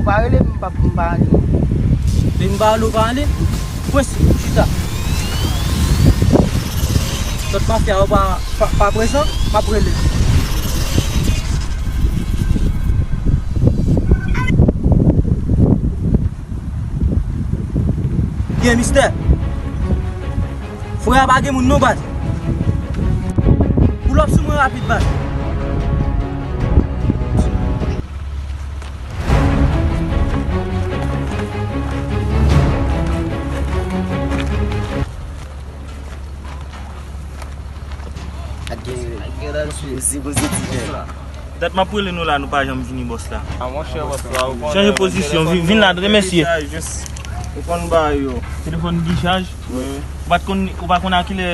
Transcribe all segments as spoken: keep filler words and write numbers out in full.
Pa rele m, m pa, m pa ale non. Depi m pa rele w, pa ale. Prensip, chita. Lòt mafya yo pa, pa, pa prezan, m ap rele. Byen, mistè. Frè a pa gen moun non, baz. Pull up sou mwen rapid, baz. Dat m ap rele nou la, nou pa janm vini, bòs la. A, monchè, bòs la, ou konnen. Chanje pozisyon, vin, vin la, remèsye. Ou konn bagay yo. Telefòn dichaj. Wi. Ou pa t konn, ou pa konn a kilè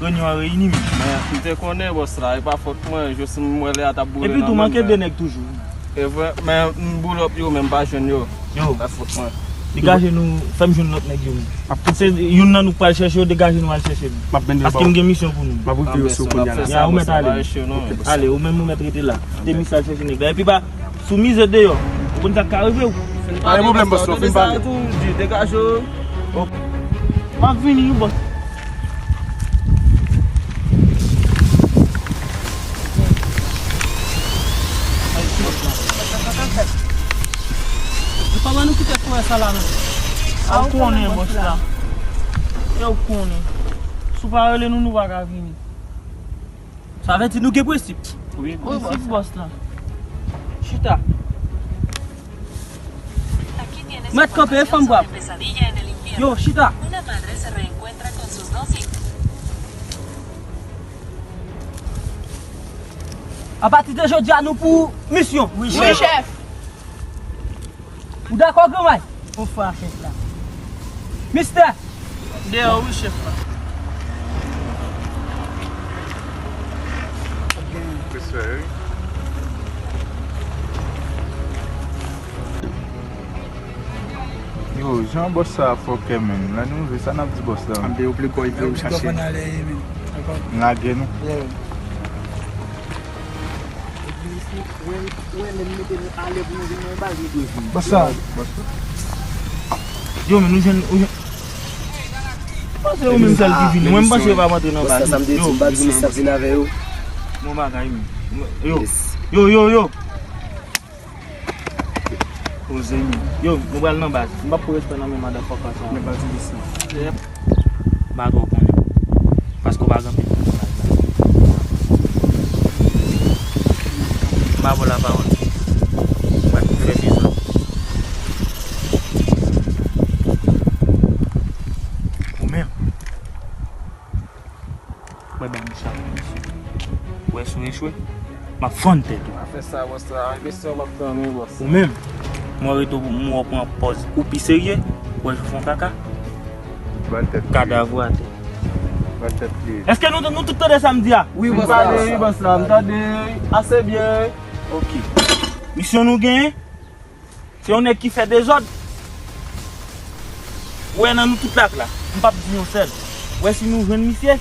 reyinyon an reyini menm. Men, m te konnen, bòs la, e pa fòt mwen, jis m wè lè a t ap boule nan mòn. Epi tou, manke de nèg toujou. E vre, men m boul up yo, men m pa jwenn yo. Yo. Pa fòt mwen. Degaje nou, fè m jwenn lòt nèg yo. Se youn nan nou k pral chèche yo, degaje nou al chèche nou. Paske m gen misyon pou nou. M ap retire yo sou kounye a la. Ya, ou mèt ale. Ale, ou menm ou mèt rete la. Demisye al chèche nèg la. Epi pa sou mize deyò. Ou konn sa k ka rive w. Pa gen pwoblèm, bòs, nou fin pale. Degaje yo. M ap vini wi, bòs. Yo pa ban nou kite frè sa la non. A, ou konnen, bòs la. E ou konnen. Si w pa rele nou, nou pa ka vini. Sa vle di nou gen prensip. Wi, prensip, bòs la. Chita. Mèt kanpe, e fanm bwap. Yo, chita. Apati de jodi a, nou pou misyon. Wi, chèf. Ou dakò, granmay? Ou fè a chèf la. Mistè. Deyò wi, chèf la. Yo, jan bòs sa a fòkè menm. Lè nou rive, sa n ap di bòs la? Ann dewople kò epi n chache. N lage nou. Bòs sa. Yo, men nou jwenn, ou jwenn. Panse yo menm sèl ki vini. Mwen, m panse yo p ap antre nan baz. Bòs sa, sa m te di, m pa di misye ap vin avè yo. Bon bagay, men. Yo, yo, yo, yo. Poze nou. Yo, nou pral nan baz. M p ap pran respè nan men madafaka sa. Men pa di misye. M pa twò konnen. Paske w pa gen anpil moun nan baz la. M pa ba w lapawòl. Ou pa t pou fè dezòd. Ou menm. Mwen ba nou sa pou misye. Ou wè si w echwe, m ap fann tèt ou. Pa fè sa, bòs la. Enbestil, m ap tann wi, bòs. Ou menm, mwen rete w, mwen pran pòz ou pi serye, ou wè si w fè yon kaka. Ba l tèt li. Kadav ou atè. Ba l tèt li. Èske nou, nou tout tande sa m di a? Wi, bòs la. M tande, wi, bòs la. M tande ase byen. Ok. Misyon nou genyen, se yon nèg ki fè dezòd. Ou wè nan nou tout la k la, m p ap di yon sèl. Ou wè si nou jwenn misye,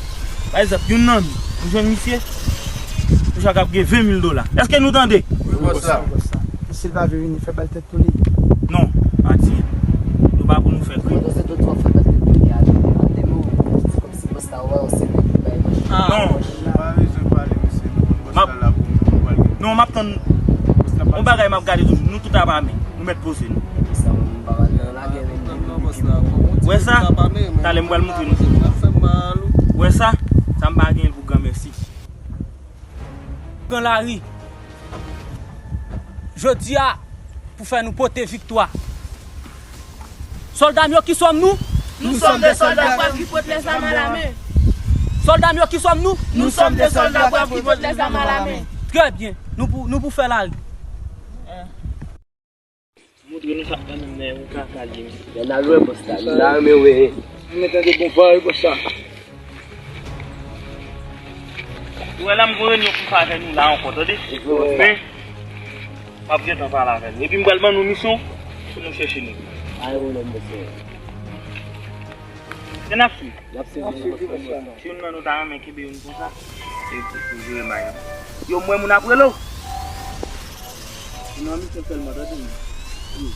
pa egzanp, youn nan nou, nou jwenn misye, nou chak ap gen ven mil dola. Èske nou tande? Wi, bòs la. E si l pa vle vini, fè ba l tèt pou li. Non, pa di. Nou pa pou nou fè krim. Mwen, se tout sa w fè ba l tèt pou li a, ade mo, se kòmsi bòs la wè w se nèg ki bay manch. Non. Nou pa bezwen pale, mesye, nou konn bòs la la pou nou, nou pral gen. Non, m ap tann. Yon bagay m ap gade toujou, nou tout ap ame. Nou mèt poze nou. Wè sa? Talè m pral montre nou. Wè sa? Sa m pa gen pou granmèsi. Pran lari. Jodi a, pou fè nou pote viktwa. Sòlda m yo, qui sommes-nous? Nous sommes des soldats braves qui portent les armes à la main. Sòlda m yo, qui sommes-nous? Nous sommes des soldats braves qui portent les armes à la main. Très bien. Nou pou, nou pou fè lari. Montre nou sa k nan men w, kaka li. N al wè bòs la, n al wè. Mwen tande bon bagay bòs la. Ou wè la m gon reyinyon pou fè avè nou la ankò, tande? Men, m ap gentan pale avè nou. Epi m pral ban nou misyon pou nou chèche nèg la. Ay, ou menm, mesye. Se n ap swiv. N ap swiv, bòs la. Si youn nan nou ta renmen kenbe youn konsa, e pou, pou jere may la. Yo, m wè moun ap rele w. Nan misyon sèlman, tande m. Wi.